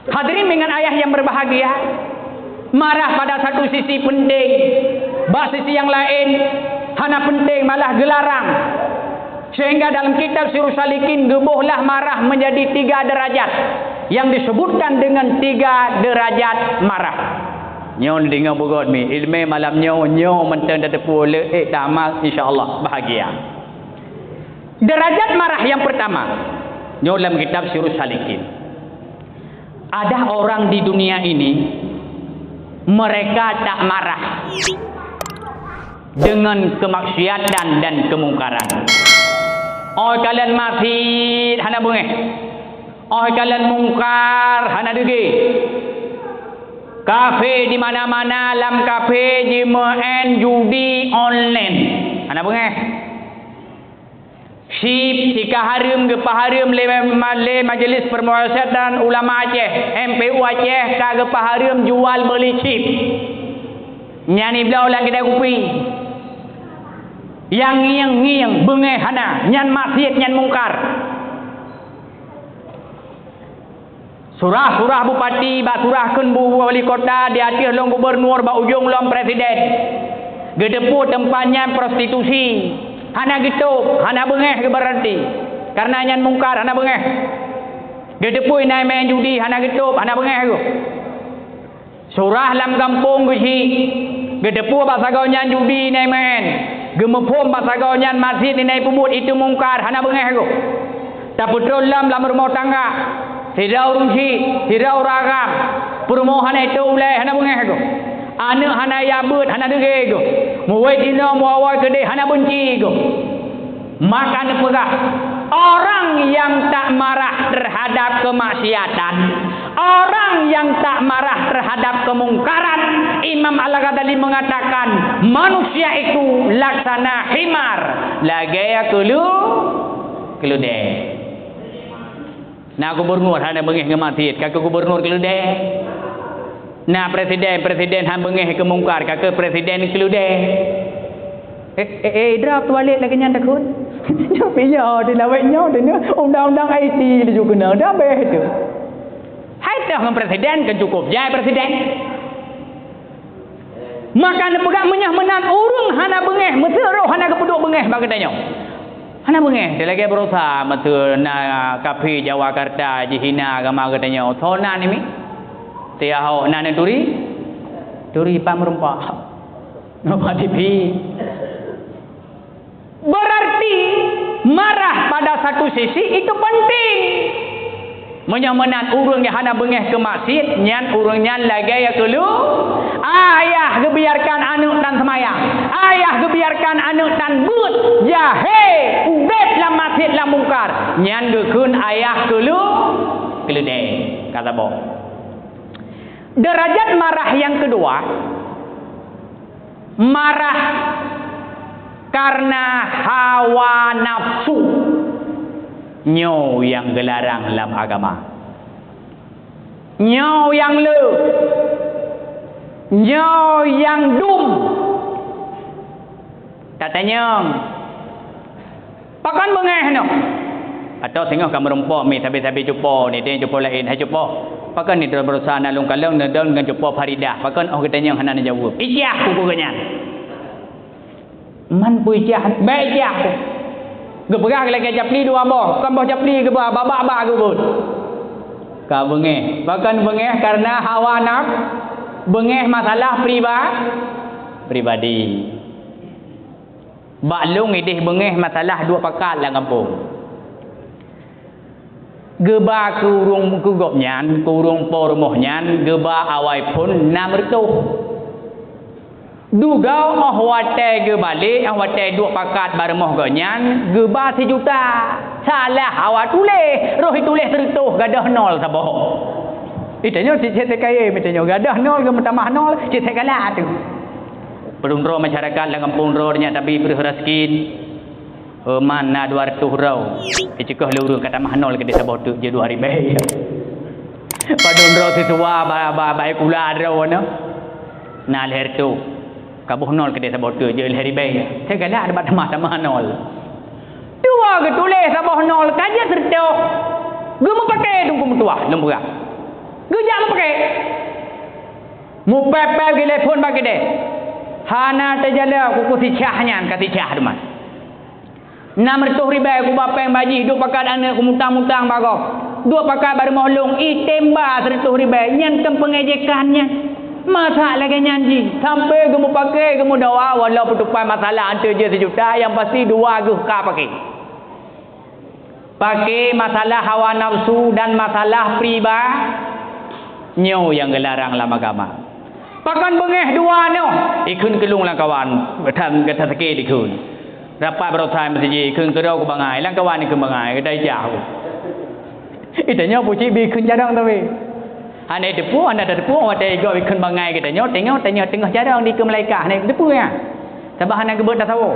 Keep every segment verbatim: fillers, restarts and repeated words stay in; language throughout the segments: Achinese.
Hadirin dengan ayah yang berbahagia, marah pada satu sisi penting, bak sisi yang lain hana penting, malah geularang. Sehingga dalam kitab Sirus Salikin geubohlah marah menjadi tiga derajat yang disebutkan dengan tiga derajat marah. Nyoe deungoe beugöt mi, ileumèe malam nyoe, nyoe mantong tateupeue lé, eh, tamat, insya Allah bahagia. Derajat marah yang pertama, nyoe lam kitab Sirus Salikin. Ada orang di dunia ini, mereka tak marah dengan kemaksiatan dan kemungkaran. Óh kalön maksiet hana beungéh. Óh kalön mungkar hana deungö. Kafé di mana-mana, lam kafé jimeu'en judi online. Hana beungéh. Chip sika hareuem geupeuhareuem lé ma-, lé Majelis Permusyawaratan Ulama Aceh, M P U Aceh, ka geupeuhareuem jual beuli chip. Nyan ibloe lam keude kupi. Nyang ngieng-ngieng, beungéh hana, nyan maksiet, nyan mungkar. Surah-surah bupati, bak surah kheun bu-, wali kota, di ateueh lom gubernur, bak ujong lom presiden. Geuteupeue teumpat nyan prostitusi, hana geutôb, hana beungéh geuh, berarti. Karena nyan mungkar, hana beungéh. Geuteupeue inan meu'en judi, hana geutôb, hana beungéh geuh. Surah lam gampông geuchik, geuteupeue bak sagoe nyan judi inan meu'en, geumuphom bak sagoe nyan maksiet inan peubuet, itu mungkar, hana beungéh geuh. Tapeutrôn lom lam rumoh tangga, sidroe ureueng chik, sidroe ureueng agam, peurumoh hana itôp ulèe, hana beungéh geuh. Aneuk hana jak beuet, hana deungö geuh. Muwét jinoe, muawai keudeh, hana beunci geuh. Maka neupeugah, orang yang tak marah terhadap kemaksiatan, orang yang tak marah terhadap kemungkaran, Imam Al-Ghazali mengatakan, manusia itu laksana himar, lagèe keulu-, keuludèe. Na gubernur hana beungéh ngon maksiet, ka keuh gubernur keuludèe. Na presiden, presiden hana beungéh keu mungkar, ka keuh presiden keuludèe. Eh, eh, eh, idrop tualet lagèe nyan takot. Tapi ya, di lawét nyoe, di nyoe, undang-undang I T laju keunoe, dah abéh tu. Hai toh ngon presiden, kan cukup jai presiden. Maka neupeugah meunyoe meunan ureueng hana beungéh, meuseu roh hana geupeuduek beungéh bak geutanyoe. Hana beungéh, lagèe baroesa meuseu na kafé Jawa Karta jihina agama geutanyoe. Soe na nyan mi? Tiahok na neuturi? Turi pam meureumpok. Nampak T V. Berarti marah pada satu sisi itu penting. Meunyoe meunan ureueng nyang hana beungéh keu maksiet, nyan ureueng nyan lagèe nyang keulu-, ayah geubiarkan aneuk tan seumayang, ayah geubiarkan aneuk tan beuet, jahé, udép lam maksiet lam mungkar, nyan geukheun ayah keulu-, keuludèe. Ka saboh. Derajat marah nyang keudua, marah karena hawa nafsu. Nyoe nyang geularang lam agama. Nyoe nyang le. Nyoe nyang dum. Tatanyong, pakon beungéh nyoe? Atau singoh ka meurumpok mi sabe-sabe cupo, ni deh cupo laén, hai cupo, pakon ni droe berusaha na lôn kalon neudong ngon cupo Faridah? Pakon óh geutanyong hana neujaweueb? Iciah kuku geuhnyan. Man peue iciah, bèk iciah. Geupeugah lagèe capli dua boh, kon boh capli geuba, babak-babak geubuet. Ka beungéh. Pakon beungéh? Karena hawa naf-, beungéh masalah priba-, pribadi. Bak lôn idéh beungéh masalah duek pakat lam gampông. Geuba keu ureueng, keu gobnyan, keu ureueng po rumoh nyan, geuba awai phôn nam reutôh. Dudoe óh watèe geubalek, óh watèe duek pakat bak rumoh gobnyan, geuba sijuta. Salah awak tuléh, roh ituléh sireutôh, gadôh nol saboh. Itanyoe cit sét kayém, itanyoe gadôh nol, geumeutamah nol, cit sét galak tu. Padum droe masyarakat lam gampông droe nyan tabi breuh raskin. Heuman na dua reutôh droe. Iceukeuh lé ureueng ka tamah nol keudéh saboh teuk jeuet dua ribèe. Padum droe siswa ba, ba, ba sikula droe nyoe. Na lhèe reutôh. Ka boh nol keudéh saboh teuk jeuet lhèe ribèe. Sét galak bak tamah-tamah nol. Dua geutuléh saboh nol ka jeuet sireutôh. Geumeupaké Teungku meutuah lôn peugah. Geujak meupaké. Mupéb-péb geutelepon bak keudè. Hana teujalok, kuku sicah nyan ka sicah teuma. Nam reutôh ribèe kuba péng bak jih, duek pakat aneuk kumutang-mutang bak gob. Duek pakat bak rumoh lôn, item ba sireutôh ribèe, nyan kan pengejekan nyan. Masa lagèe nyan jih, sampoe geumeupaké, geumeudawa, walau peutupat masalah anteuk jeuet sijuta, nyang pasti dua geuh ka paké. Paké masalah hawa nafsu dan masalah priba, nyoe nyang geularang lam agama. Pakon beungéh dua nyoe? Ikheun keu lôn lam kawan, gata, gata sakét ikheun. Rapat baroesa meuseujid, ikheun keudroe keu bangai, lam kawan ikheun bangai, gata ijak. Itanyoe pucit bi ikheun carông tapi. Hana teupeu, hana teupeu, watèe igob ikheun bangai geutanyoe, teungoh, teungoh, teungoh carông dikeue malaikat, hana teupeu nyan. Sabab hana geubeuet tasawoe.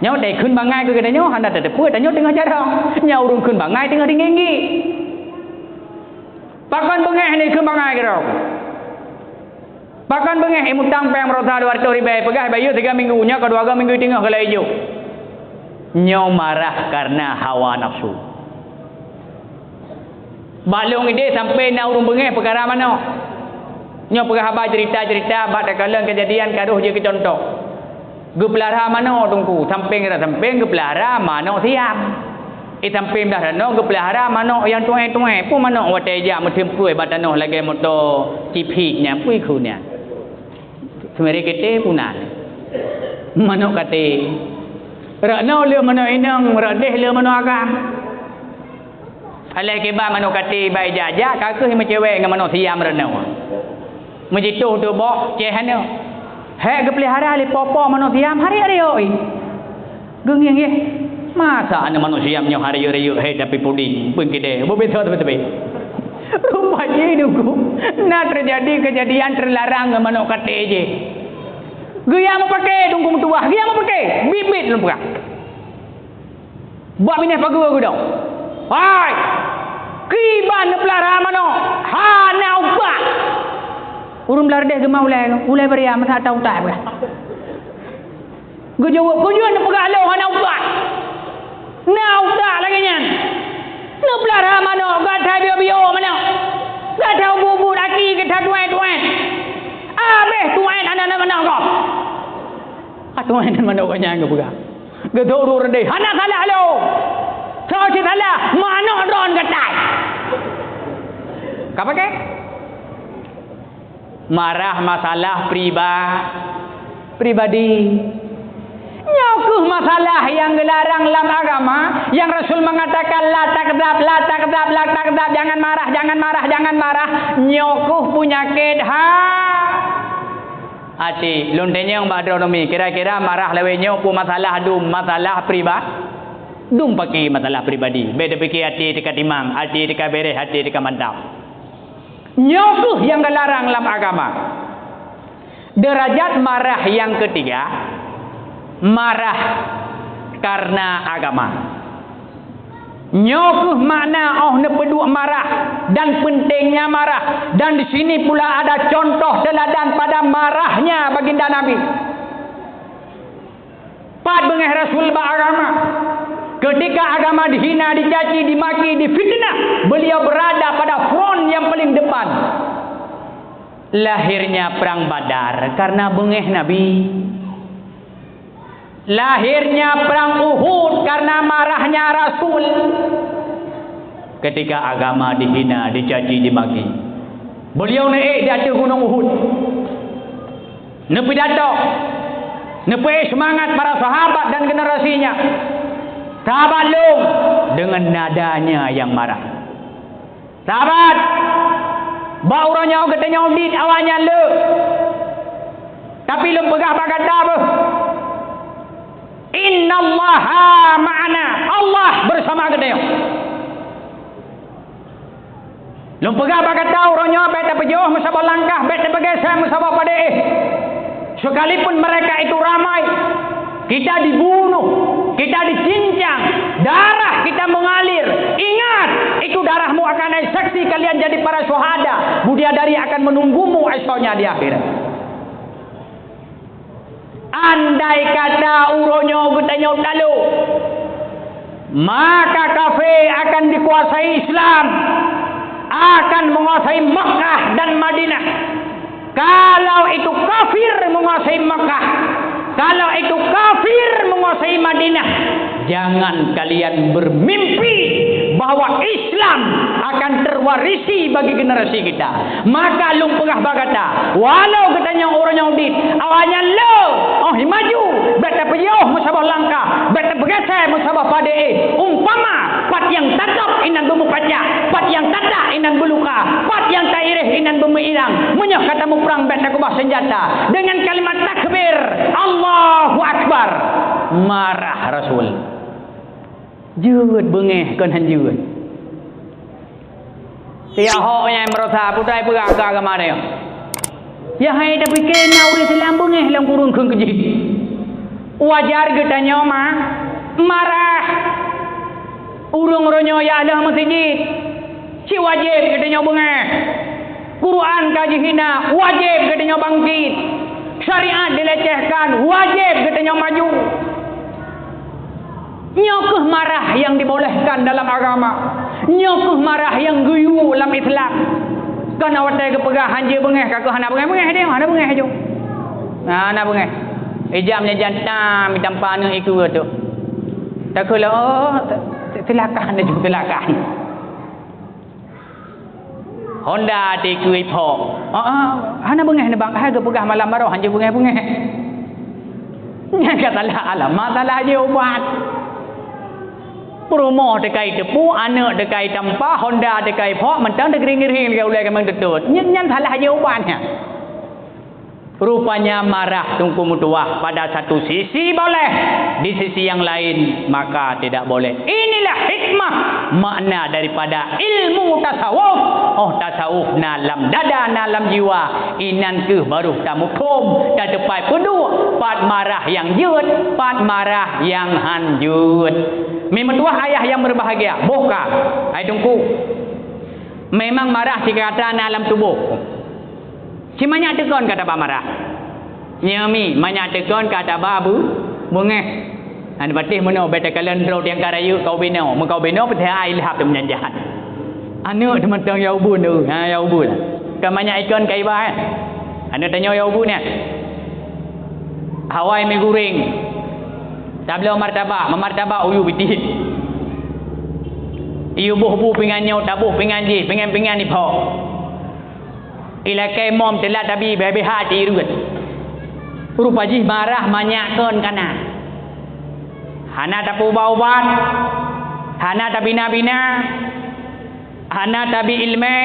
Nyoe dai kheun bangai keu geutanyoe, hana tateupeu tanyoe teungoh carông. Nyoe ureueng kheun bangai teungoh tinggi-tinggi. Pakon beungéh ni kheun bangai keudroe? Pakon beungéh imutang péng baroesa dua reutôh ribèe, peugah bayeue siga minggu, nyoe keudua goe minggu teungoh geulai ijok. Nyoe marah kareuna hawa nafsu. Bak lôn idéh sampoe na ureueng beungéh peukara manok. Nyoe peugah haba ceurita-ceurita bak takalon keujadian ka deuh jeuet keu cuntoh. Geupeulara manok teungku, sampéng rot sampéng geupeulara manok siam. Di sampéng blah tanoh geupeulara manok nyang tuéh-tuéh. Peue manok watèe jak meuteumpeue bak tanoh lagèe moto cipik nyan, peue ikheun nyan? Seumere kete puna. Manok kate. Rot noe le manok inong, rot deh le manok agam. Alah kiban manok kate bai jak-jak, ka kheueh meucewek ngon manok siam rot noe. Meujitoh tuboh ceh aneuk. Hék geupeulihara lé po-po manok siam, hari-hari oi. Geungieng yeh. Masa aneuk manok siam nyoe hari-hari hai tapi puding, pun kideh, bubet teupeu-teupeu. Rupa jih dungku, na teujadi keujadian teularang ngon manok kate jih. Geuyang meupaké dungku meutuwah, geuyang meupaké, bit-bit lôn peugah. Bak binéh pageue geudong. Hai! Kiban neupeulara manok hana utak. Ureueng blah deh geuma ulèe, ulèe beuria masa ata utak beuh. Geujaweueb, "Kujeuet neupeugah lôn hana utak." Na utak lagèe nyan. Neupeulara manok, gata biôk-biôk manok. Gata ubit-ubit aki, gata tuet-tuet. Abéh tuet aneuk-aneuk manok gob. Ah, tuet aneuk manok gobnyan geupeugah. Geudok ureueng deh, hana salah lôn. Soe cit salah, manok droen gata. Ka paké? Marah masalah priba-, pribadi. Nyoe kheueh masalah nyang geularang lam agama, nyang Rasul mengatakan, "La taghdab, la taghdab, la taghdab, jangan marah, jangan marah, jangan marah." Nyoe kheueh peunyakét ha-, Até, lôn tanyong bak droeneuh mi, kira-kira marah lawét nyoe peue masalah dum, masalah priba-, dum paké masalah pribadi. Bèk tapike até teuka timang, até teuka bèrèh, até teuka mantap. Nyoe kheueh nyang geularang lam agama. Deurajat marah nyang keutiga, marah kareuna agama. Nyoe kheueh makna óh neupeuduek marah dan peuntengnya marah, dan di sini pula ada contoh teuladan pada marahnya Baginda Nabi. Pat beungéh Rasul bak agama. Ketika agama dihina, dicaci, dimaki, difitnah, beliau berada pada front yang paling depan. Lahirnya Perang Badar karena beungéh Nabi. Lahirnya Perang Uhud karena marahnya Rasul. Ketika agama dihina, dicaci, dimaki, beliau naik di atas Gunung Uhud. Neupidato, neupeuék seumangat para sahabat dan generasinya. Sahabat lôn dengan nadanya yang marah. Sahabat, bak uroe nyoe geutanyoe dit awaknyan le. Tapi lôn peugah bak gata beuh, "Innallaha ma'ana." Allah bersama geutanyoe. Lôn peugah bak gata uroe nyoe bèk tapeujiôh meusaboh langkah, bèk tapeugèsèk meusaboh padé. Sekalipun mereka itu ramai, kita dibunuh, kita dicincang, darah kita mengalir. Ingat, itu darahmu akan jadi saksi kalian jadi para syuhada. Bidadari akan menunggumu esoknya di akhirat. Andai kata uroe nyoe geutanyoe talo, maka kafé akan dikuasai Islam. akan menguasai Makkah dan Madinah. Kalau itu kafir menguasai Makkah, kalau itu kafir menguasai Madinah, jangan kalian bermimpi bahwa Islam akan terwarisi bagi generasi kita. Maka lôn peugah bak gata, walau geutanyoe ureuëng nyang udeb, awaknyan le, oh, maju, bék tapeuyoh meusaboh langkah, bék tapeugasée meusaboh padé. Umpama pat nyang tatap inan beumupacak, pat nyang tatak inan beuluka, pat nyang taireh inan beumeuilang. Meunyoe ka tamuprang bék takeubah seunjata. Dengan kalimat takbir, Allahu Akbar, marah Rasul. Jeuet beungéh kon han jeuet. Tiahok nyang meurasa putai peugah keu agama nyoe. Ya hai tapike na ureuëng Islam beungéh lam kureueng kheun keujih. Wajar geutanyoe ma-, marah. Ureuëng-ureuëng nyoe ya ahli meuseujid, cit wajéb geutanyoe beungéh. Quran ka jihina, wajéb geutanyoe bangkit. Syariat dilecehkan, wajéb geutanyoe maju. Nyoe kheueh marah nyang dibolehkan dalam agama. Nyoe kheueh marah nyang geuyue lam Islam. Kon watée geupeugah han jeuet beungéh, ka kheueh hana beungéh-beungéh deh, hana beungéh ju. Hana beungéh. Ijam nyan jantan mitampa aneuk ikeu tu. Takheun lah, oh, te-, te-, teulakan laju, teulakan. Honda dikeue iphok. Ah, ah, hana beungéh nibak hai geupeugah malam baroe han jeuet beungéh-beungéh. Nyan ka salah alamat, salah jih ubat. Peurumoh teuka iteupeue, aneuk teuka itampa, Honda teuka iphok, mantong teugering-gering lagée ulée keumeung teutôt. Nyan, nyan salah jih ubat nyan. Rupanya marah Teungku meutuwah pada satu sisi boleh, di sisi yang lain maka tidak boleh. Inilah hikmah makna daripada ilmu tasawuf. Oh, tasawuf na lam dada, na lam jiwa. Inan kheueh baru tamuphom, tateupeue peuduek, pat marah nyang jeuet, pat marah nyang han jeuet. Mi meutuwah ayah yang berbahagia, boh ka, hai Teungku. Memang marah cit gata na lam tuboh. Cit manyak teukon ka taba marah. Nyoe mi, manyak teukon ka taba bu-, beungéh. Hana patéh meunoe, bék takalon droe tiang ka rayeuk kau binoe. Meukau binoe peuthai ilhab teumeunyan jahat. Aneuk teumantong ya ubun tu, ha, ya ubun. Ka manyak ikon ka iba, eh. Aneuk tanyoe ya ubun, eh. Hawai mi guring. Tabloe martabak, meumartabak uyu bitit. Iyuboh bu pingan nyoe, taboh pingan jih, pingan-pingan iphok. Ilakée mom teulat tabi, beh-beh hat ireuet. Rupa jih marah manyak kon kana. Hana tapeuubat-ubat, hana tabina-bina, hana tabi iéleumé,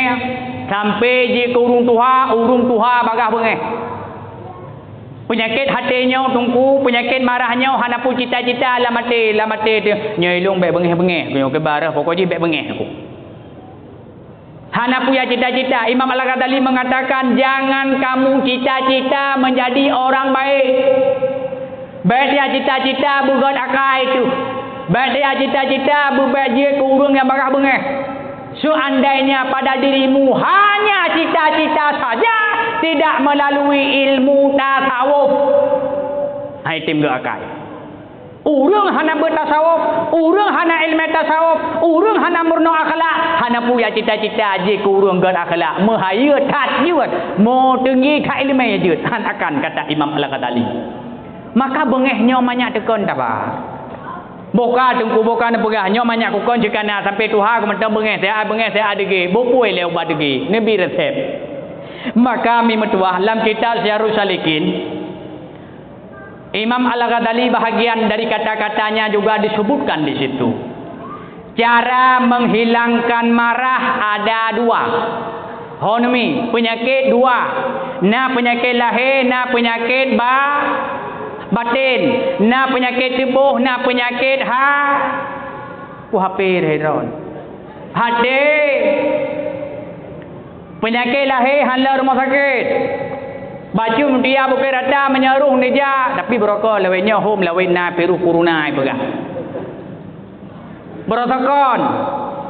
sampoe jeuet keu ureuëng tuha, ureuëng tuha bagaih beungéh. Peunyakét até nyoe Teungku, peunyakét marah nyoe hana peue cita-cita lam até, lam até teuh, nyoe ilong bék beungéh-beungéh, nyoe keubareh pokok jih bék beungéh aku. Hana peue cita-cita. Imam Al-Ghazali mengatakan, "Jangan kamu cita-cita menjadi orang baik." Bék dia cita-cita beugét akai teuh. Bék dia cita-cita beubék jeuet keu ureuëng nyang bagaih beungéh. Seandainya pada dirimu hanya cita-cita saja tidak melalui ilmu tasawuf, hai tem gét akai. Ureuëng hana beutasawuf, ureuëng hana iéleumé tasawuf, ureuëng hana meurunoe akhlak, hana peue cita-cita jih keu ureuëng gét akhlak, meuhayeue that jeuet, meuteunggi that iéleumé jeuet, han akan, kata Imam Al-Ghazali. Maka beungéh nyoe manyak teukon taba. Boh ka Teungku, boh ka neupeugah, nyoe manyak kukon jih kana sampoe tuha keu mantong beungéh, siat beungéh, siat deunggée, boh peue lé ubat deunggée, neubi resep. Maka mi meutuwah lam kitab Siyarus Salikin, Imam Al-Ghazali bahagian dari kata-katanya juga disebutkan di situ. Cara menghilangkan marah ada dua. Ho neumi, peunyakét dua. Na peunyakét lahé, na peunyakét ba-, batén. Na peunyakét tuboh, na peunyakét ha-, ku hapé deh droen. Até. Peunyakét lahé hana rumoh sakét. Bacut mutia bukét rata meunyoe roh neujak, tapi beurokon lawét nyoe hom lawét na virus corona ipeugah. Beurokon,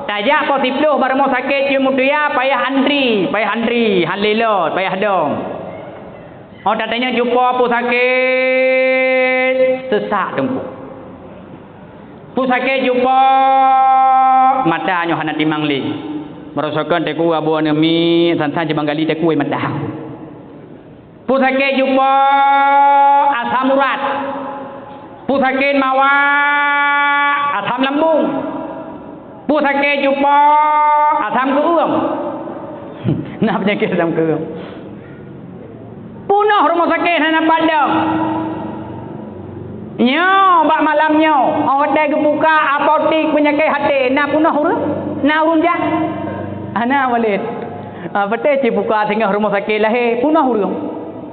tajak poh siplôh bak rumoh sakét cut mutia payah antri, payah antri, han lé lot, payah dong. Oh, tatanyong cupo peue sakét, seusak teungku. Peue sakét cupo, mata nyoe hana timang lé. Meurosokon teukue abu aneuk miet, san-san jimanggali teukue mata. Peue sakét jupo, asam urat. Peue sakét mawa, asam lambung. Peue sakét jupo, asam keuueng. Na peunyakét asam keuueng. Peunoh rumoh sakét hana padong. Nyoe bak malam nyoe, 'oh watèe geubuka apotik peunyakét até, na peunoh ureueng? Na ureueng jak? Hana, Walid. Ah, watèe cit buka singoh rumoh sakét lahé, peunoh ureueng.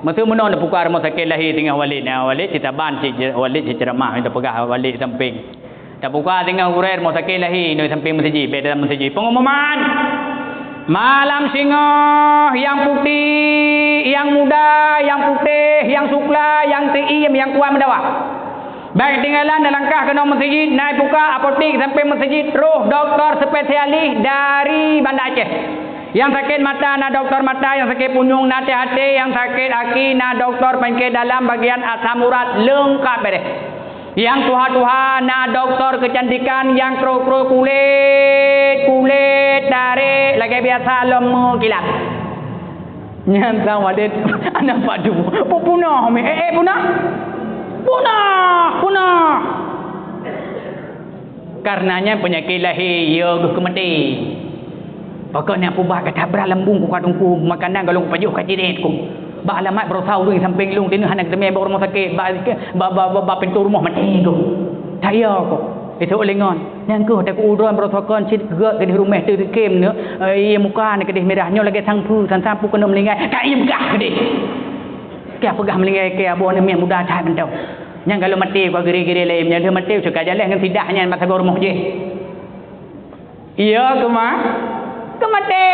Meuseu meunoe neubuka rumoh sakét lahé singoh Walid. Nyan Walid cit saban cit, Walid cit ceuramah, mita peugah Walid sampéng. Tabuka singoh gurèe rumoh sakét lahé inoe sampéng meuseujid, bèk dalam meuseujid. Pengumuman! Malam singoh, nyang putéh, nyang muda, nyang putéh, nyang sukla, nyang teuiem, nyang kuat meudawa. Bèk tinggalan, neulangkah keunoe meuseujid, na buka apotik sampéng meuseujid, troh dokto spesialis dari Banda Aceh. Nyang sakét mata na dokto mata, nyang sakét punyueng na até-até, nyang sakét aki na dokto panyakét dalam bagian asam urat, leungkap bèrèh. Nyang tuha-tuha na dokto keucantikan, nyang krok-krok kulét, kulét tarek lagèe biasa lom meukilat. Nyan sang Walid aneuk padu. Pu-, peunoh mi, eh, eh, peunoh. Peunoh, peunoh. Kareuna nyan peunyakét lahé, ya geuh keumaté. Pakon nyang peubat ka tabra lambung ku ka teungku, makanan golom kupajoh ka cirét ku. Bak alamat baroesa ureueng sampéng lôn, teuh hana geuteumé bak rumoh sakét, bak, bak, bak, bak pintoe rumoh maté ku. Taya ku. Esok lé ngon. Nyang keuh takue droen baroesa kon cit gèt keudéh rumoh teuh kém nyoe, eh, ié muka nyoe keudéh mirah nyoe lagèe sang phu, sang sapu keuneuk meuninggai. Ka ié beugah keudéh. Ka peugah meuninggai keu aboh aneuk miet muda that mantong. Nyang golom maté ku giré-giré laén, nyang lheueh maté cok ka jaleh ngon sidah nyan bak sagoe rumoh jih. Iya, keuma-, keumaté.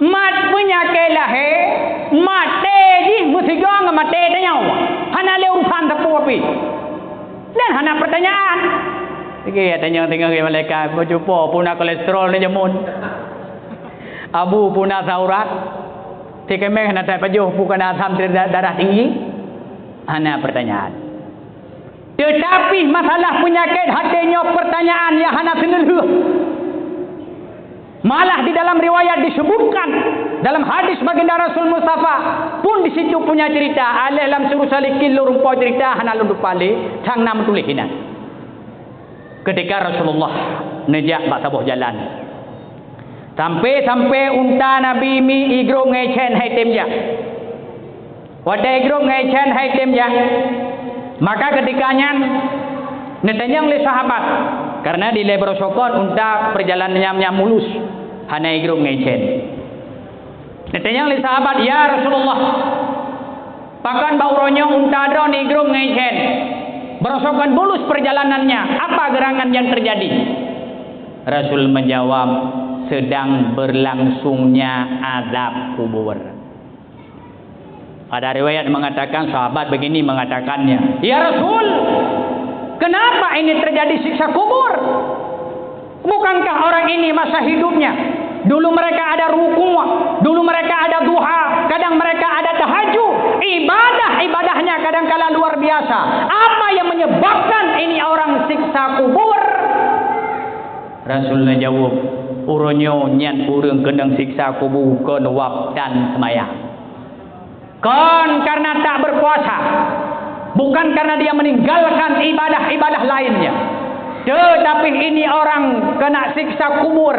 Mat peunyakét lahé, maté jih meusigoe ngon maté tanyoe. Hana lé urusan sapeue pih. Dan hana peurtanyaan. Lagèe tanyoe teungoh geumalaikat, beucupo peue na kolesterol na jameun. Abu peue na asam urat. Tikeumeng hana that pajoh peue ka na asam darah tinggi. Hana peurtanyaan. Teutapi masalah peunyakét até nyoe peurtanyaan nyang hana seuneulheueh. Malah di dalam riwayat disebutkan, dalam hadis baginda Rasul Mustafa pun di situ punya cerita. Aléh lam Sirus Salikin lôn rumpok cerita, hana lôn tupa lé, sang na meutuléh inan. Ketika Rasulullah neujak bak saboh jalan, sampai-sampai unta Nabi mi igrôp ngon icén han item jak. Watèe igrôp ngon icén han item jak, maka ketika nyan neutanyong lé sahabat, kareuna dilèe baroesa kon unta peurjalanan nyan, nyan mulus, hana igrôp ngon icén. Neutanyong lé sahabat, "Ya Rasulullah, pakon bak uroe nyoe unta droeneuh igrôp ngon icén? Baroesa kon mulus peurjalanan nyan, apa geurangan nyang teujadi?" Rasul meujawab, "Sedang berlangsungnya azab kubur." Ada riwayat mengatakan, sahabat begini mengatakannya, "Ya Rasul, kenapa ini terjadi siksa kubur? Bukankah orang ini masa hidupnya, dulu mereka ada rukuk, dulu mereka ada duha, kadang mereka ada tahajud, ibadah-ibadahnya kadangkala luar biasa. Apa yang menyebabkan ini orang siksa kubur?" Rasul neujaweueb, "Uroe nyoe nyan ureueng keunong siksa kubu kon wab dan seumayang." Kon karena tak berpuasa, bukan karena dia meninggalkan ibadah-ibadah lainnya. Tetapi ini orang kena siksa kubur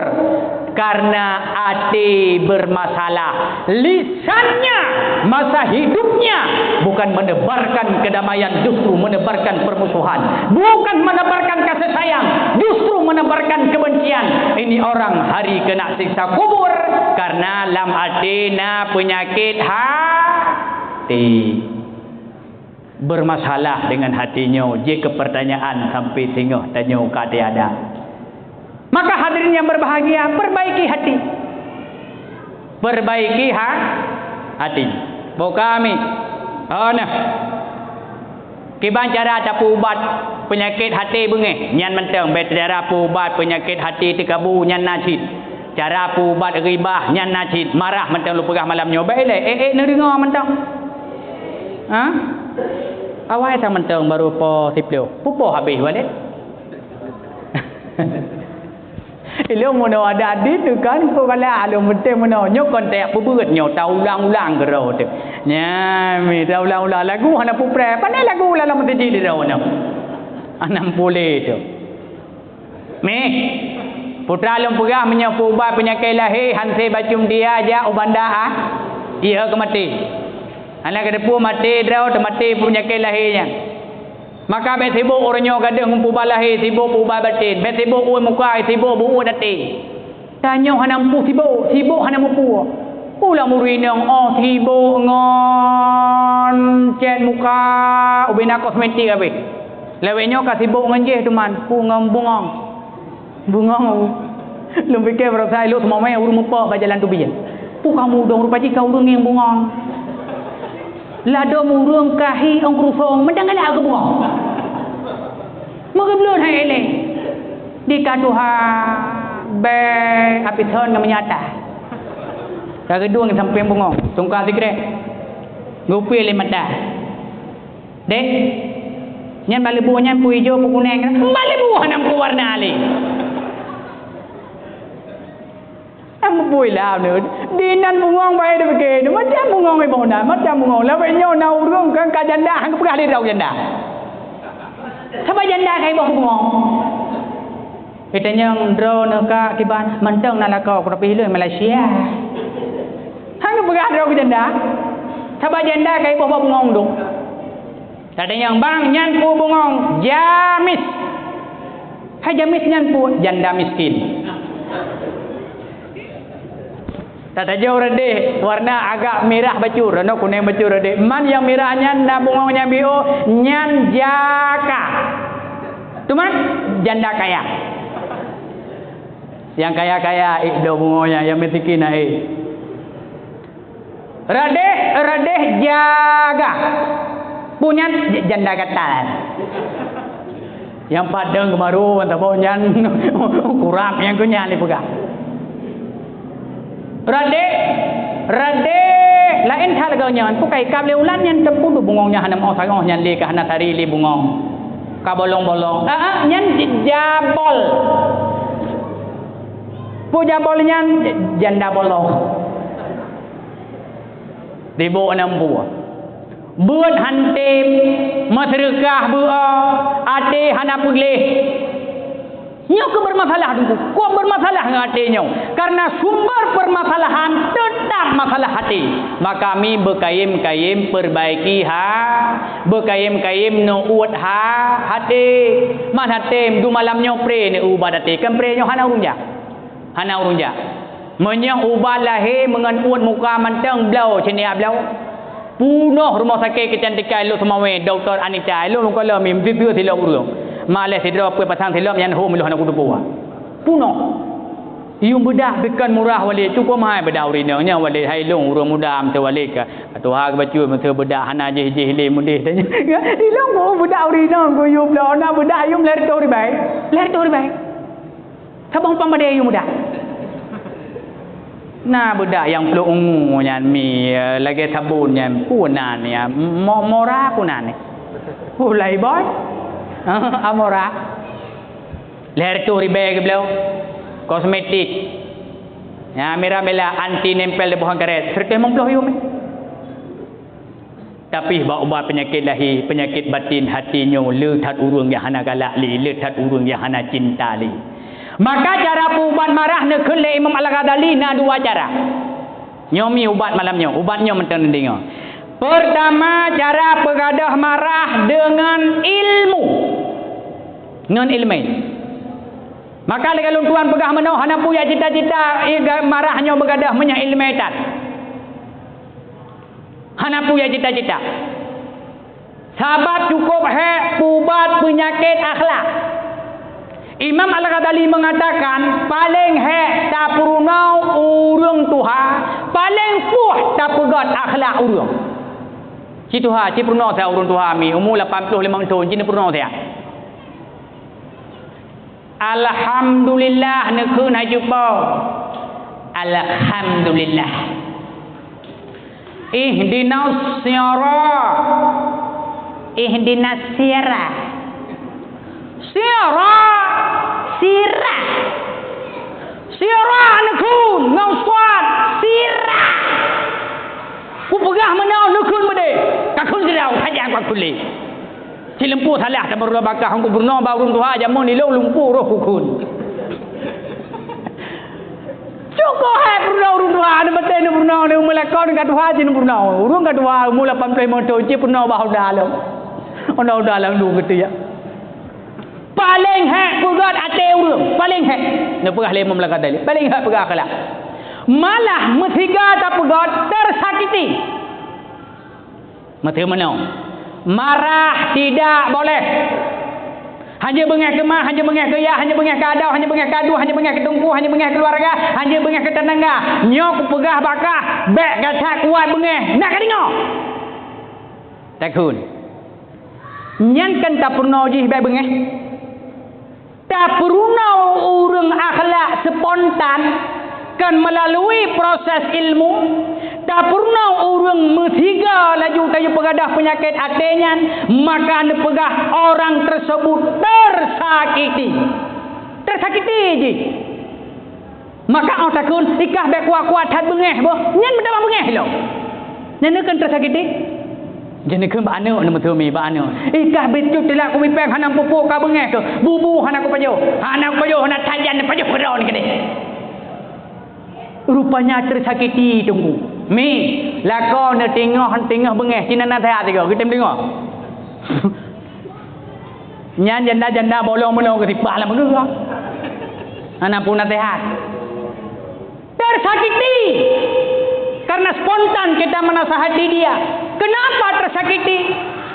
karena até bermasalah. Lisannya, masa hidupnya, bukan menebarkan kedamaian, justru menebarkan permusuhan. Bukan menebarkan kasih sayang, justru menebarkan kebencian. Ini orang hari kena siksa kubur karena lam até na peunyakét ha- Hati. Bermasalah dengan hati nyoe, jeuet keu peurtanyaan sampai singoh tanyoe ka tiada. Maka hadirin yang berbahagia, perbaiki hati. Perbaiki ha-, hati. Boh kami. Oh, nah. Kiban cara tapeuubat peunyakét hati beungéh, nyan mantong. Bèk cara peuubat peunyakét hati teukabu, nyan na cit. Cara peuubat ribah nyan na cit, marah mantong lôn peugah malam nyoe. Bèk ilèe, ék-ék neudeungoe mantong. Ha? Awai sang mantong baru po siplôh. Pupo habéh walét. Ilôn meunoe adat deuh kan, peue galak lôn, penting meunoe. Nyoe kon teupeubeuet nyoe, taulang-ulang keudroe teuh. Nyan, mi taulang-ulang lagu hana pupreh. Pane lagu lam meuseujid droe nyoe. Anam pulé teuh. Mi, putra lôn peugah meunyoe peuubat peunyakét lahé, han sé bacut dia jak u Banda ah. Iya keu maté. Hana keudeuh peue maté droe, teumaté peunyakét lahé nyan. Maka bék sibok uroe nyoe gadôh ngon peuubat lahé, sibok peuubat batén. Bék sibok uet muka, sibok beuuet até. Tanyoe hana mupeue sibok, sibok hana mupeue. Ulang ureueng inong oh sibok ngon cét muka, ubena kosmetik habéh. Lawét nyoe ka sibok ngon jih teuma, peue ngon bungong. Bungong. Lôn pike barosa ilok seumomé ureueng mupok bak jalan teubiet. Peue ka mudong rupa jih ka ureueng ngieng bungong. Ladom ureueng kahi ong keurusong, meudan galak keu bungong. Meugeubloe hai éléng. Di ka tuha bèe api thon ngon meunyata. Ka geudueng sampéng bungong, tungka sikrek. Geupie lé mata. Dek, nyan bak leubeh nyan peue ijo peue kuneng, bak leubeh hana meuwarna lé. Am bui lam nyoe, dinan bungong bae dipike, macam bungong iboh na, macam bungong. Lawét nyoe na ureueng kan ka janda, han geupeugah lé droe janda. Sabab janda ka iboh bungong. Geutanyong droeneuh ka kiban, mantong na lakoe ku tapi hileung Malaysia. Han geupeugah droe keu janda. Sabab janda ka iboh bak bungong dum. Tatanyong, "Bang, nyan peue bungong?" "Jamis." "Hai jamis nyan peue?" "Janda miskin." Tatajoh reudeh, warna agak mirah bacut, rono kuneng bacut reudeh. Man nyang mirah nyan na bungong nyang biôh, nyan jaka. Teuma janda kaya. Nyang kaya-kaya ék do bungong nyan, nyang meusikin na ék. Reudeh, reudeh jaga. Peue nyan j-, janda gatal. Nyang padang keumaru, mantap boh nyan kurap nyang keu nyan dipeugah. Reudeh, reudeh, laén that lagèe nyan. Peue ka ikab lé ulat nyan teupeu bungong nyan hana meu'oh sangoh nyan lé ka hana tari lé bungong. Ka bolong-bolong. Ah, ah, nyan j-, jabol. Peue jabol nyan? J-, janda bolong. Ribok nam buah. Beuet han tem, meuseudeukah beuo, até hana puléh. Nyoe keuh bermasalah Teungku. Kok bermasalah ngon até nyoe? Karena sumber permasalahan tetap masalah hati. Maka mi beukayém-kayém perbaiki ha, beukayém-kayém neuuet ha, até. Man até dumalam nyoe pré neuubat até, kan pré nyoe hana ureueng jak. Hana ureueng jak. Meunyoe ubat lahé meungon uet muka mantong bloe, ceuneuk bloe. Punoh rumoh sakét keucantikan Lhokseumawe, Doktor Anita, lôn lôn kalon mi, meuteuteu silop ureueng. Malèe sidroe peuet pasang silop nyan hom lôn hana kuteupue. Punoh. Yum beudak pih kon murah wali, cukup mahai beudak ureueng inong nyan wali, hai lôn ureueng muda meuteue wali ka. Tuha geubacut meuteue beudak hana jih-jih lé mudeh tanya. Ilôn beudak ureueng inong ku yum lôn, na beudak yum lhèe reutôh ribèe. Lhèe reutôh ribèe. Saboh pam padé yum beudak. Na beudak nyang plôk ungu nyan mi, eh, lagèe sabon nyan, peue nan nyan, mo-, mora peue nan nyan. Peue Lifebuoy? Amora. Lhèe reutôh ribèe geubloe. Kosmetik. Nyan Mirabella anti nempel di boh karet. Seratus limong ploh yum. Tapi bak ubat peunyakét lahé, peunyakét batin, hati nyoe le that ureueng nyang hana galak lé, le that ureueng nyang hana cinta lé. Maka cara peuubat marah neukheun lé Imam Al-Ghazali na dua cara. Nyoe mi ubat malam nyoe, ubat nyoe mantong neudeungoe. Peurtama, cara peugadôh marah deungon ilmu. Ngon ileumèe. Maka lagèe lôn tuan peugah meunoe, hana peue jak cita-cita, ié ga-, marah nyoe beugadôh meunyoe ileumèe that. Hana peue jak cita-cita. Sabab cukup hék peuubat peunyakét akhlak. Imam Al-Ghazali mengatakan, paléng hék tapeurunoe ureueng tuha, paléng puih tapeugöt akhlak ureueng. Ci tuha, ci peurunoe sa ureueng tuha mi, umu lapan ploh limong thôn, ci neupeurunoe sa. Alhamdulillah, neukheun hai cupo. Alhamdulillah. Ihdinas sira-, ihdinas sira-, sira-, sira-, Sira neukheun ngon suat sira. Kupeugah meunoe neukheun meudeh, ka kheun sidroe, sajan ka kheun lé. Sileumpoe salah tameureuloh bakah, hong kupeurunoe bak ureuëng tuha jameun ilong lumpoe roh kukheun. Cukôp hai peurunoe ureuëng tuha, aneuk batée neupeurunoe, aneuk meulakon ka tuha cit neupeurunoe. Ureuëng ka tuha umur lapan ploh limong thon cit peurunoe bak Honda lom. Honda-Honda lam lu geutu ya. Paleng hék peugét até ureuëng, paleng hék. Neupeugah lé Imam Al-Ghazali, paleng hék peugét akhlak. Malah meusiga tapeugét tersakiti. Meuteumeunoe, marah tidak boleh. Hana beungéh keu ma, hana beungéh keu yah, hana beungéh keu adoe, hana beungéh keu adoe, hana beungéh keu teungku, hana beungéh keu keuluwarga, hana beungéh keu teutangga. Nyoe kupeugah bak kah, bék gata kuat beungéh, nak ka deungoe. Takheun. Nyan kan tapeurunoe jih bék beungéh. Tapeurunoe ureuëng akhlak spontan, kan melalui proses ilmu. Tapeurunoe ureuëng meusiga laju tayue peugadôh peunyakét até nyan, maka neupeugah orang tersebut tersakiti. Tersakiti jih. Maka 'oh takheun, ikah bék kuat-kuat that beungéh boh. Nyan meutamah beungéh lom. Nyan neukheun tersakiti. Jadi neukheun bak aneuk, neumeuteumi bak aneuk. Ikah biet cut tilak kubipéng hana pupuk ka beungéh keuh. Bubu hana kupajoh. Hana kupajoh, hana that jan pajoh keudroe keudeh. Rupanya tersakiti teungku. Mi, lakoe neuh teungoh, teungoh beungéh, sinan naseuhat sigoe, geutem deungoe. Nyan janda-janda bolong meunoe geusipah lam geuh. Hana pun naseuhat. Tersakiti. Karena spontan kita menasihati dia. Kenapa tersakiti?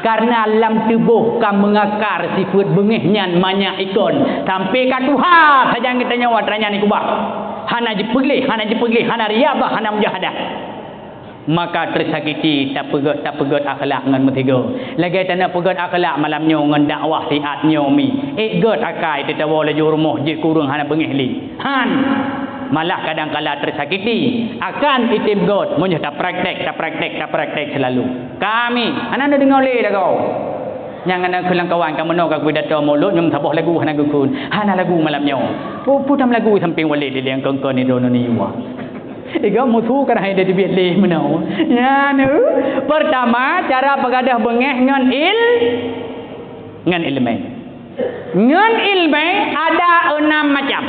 Karena lam tuboh ka meungakar sifeuet beungéh nyan manyak ikon. Sampai ka tuha sajan geutanyoe atra nyan ikubah. Hana jipeugleh, hana jipeugleh, hana riyadhah, hana mujahadah. Maka teusakiti tapeugét-tapeugét akhlak ngon meusigoe. Lagée taneuk peugét akhlak malam nyoe ngon dakwah siat nyoe mi. Ék gét akai teutawoe laju rumoh jeuet keu ureuëng hana beungéh lé. Han! Malah kadang kala teusakiti. Akan item gét meunyoe tapraktek, tapraktek, tapraktek seulalu. Kami, hana neudeungoe lé lagoe. Nyang hana keulang kawan ka meunoe ka geupidato mulod nyoe saboh lagu hana geukheun. Hana lagu malam nyoe. Peue, peue tam lagu sampéng walét lé nyang kon-kon nidon nyoe. Iga musu ka hai dadi biet lé meunoe. Nyan, eh, pertama, cara peugadôh beungéh ngon il-, ngon ileumé. Ngon ileumé ada enam macam.